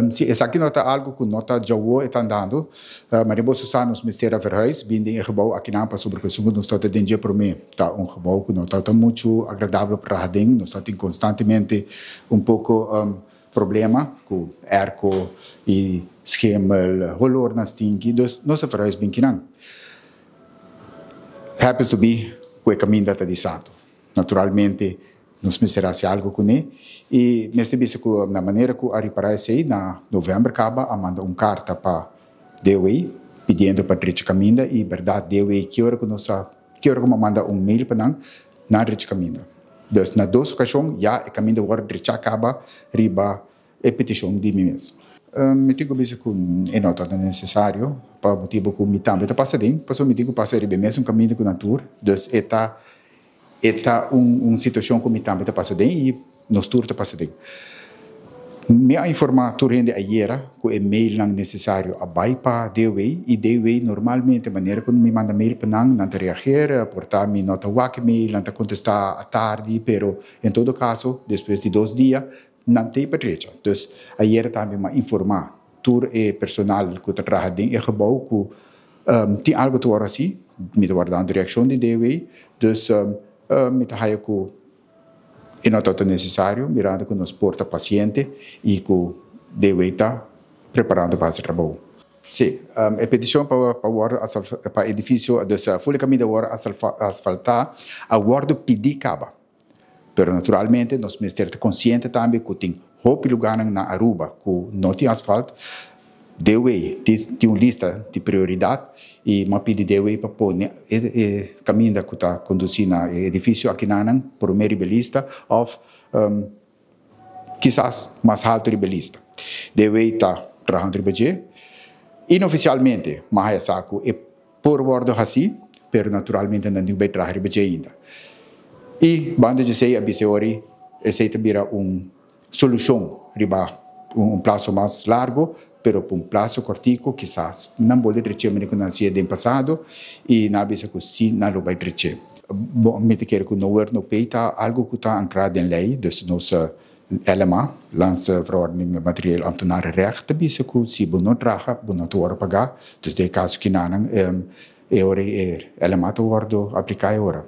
Si, esaki no ta algo ku no ta djawo e ta andando. Manera boso sa, nos mester a verhuis bin den e gebou akinan pasobra ku esun ku nos ta den dje promé ta un gebou ku no ta ta muchu agradabel pa traha den. Nos ta tin konstantemente un poko problema ku airco i schimmel, holornan stinki, dus nos a verhuis bin kinan. Happens to be ku e kaminda ta di Santo. Naturalmente nos mester hasi algo kuné i mester bisa ku na manera ku a ripará esei na novèmber kaba a manda un karta pa DOW pidiendo pa drecha kaminda i bèrdat DOW ki ora ku nos a ki ora ku a manda un mail pa nan, nan a drecha kaminda. Dus na dos okashon ya e kaminda wòrdu drechá kaba riba e petishon di mi mes. Mi tin ku bisa ku e no tabata nesesario pa motibu ku mi tambe ta pasa den pasobra mi tin ku pasa riba e mesun kaminda ku nan tur dus e ta E ta un situacion cu mi tambe ta pasa den y nos tur ta pasa den. Mi a informa tur hende ayera cu e mailnan necesario a bay pa DOW y DOW normalmente manera cu mi manda mail pa nan, nan ta reageer, por ta mi no ta wak e mail, nan ta contesta atardi, pero en todo caso despues di dos dia nan ta pa drecha. Dus ayera tambe mi a informa tur e personal cu ta traha den e gebouw cu Tin algo ta wòrdu hasi, mi ta wardando reakshon di DW, dus mi ta haya ku e no tabata nesesario mirando ku nos por ta pasiente i ku DW ta preparando pa hasi trabou. Sí, e petishon pa pa wòrdu pa edifisio, dus ful e kaminda wòrdu asfaltá a wòrdu pidí kaba. Pero naturalmente nos mester ta konsiente tambe ku tin hopi lugánan na Aruba ku no tin asfalt. DW tin un lista di prioridat i mi a pidi DW pa pone e kaminda ku ta kondusí na e edifisio akinanan promé riba e lista òf kisas mas haltu riba e lista. DW ta trahando riba dje. Inofisialmente mi a haya sa ku e Por wordo haci, pero naturalmente nan tin cu bay traha riba dje ainda. Y banda dje esey a bisa e ora esey ta bira un solucion riba un plazo mas largo, pero pa un plazo cortico kisas nan bolbe dreche manera cu nan hacia den pasado y nan a bisa cu si nan lo bay dreche. Bon, mi ta kere cu no work no pay ta algo cu ta ancra den ley, dus nos LMA, Landsverordening Materieel Ambtenarenrecht, ta bisa ku si bo no traha, bo no ta wòrdu pagá. Dus den e kaso kinanan e ora e LMA ta wòrdu apliká e ora.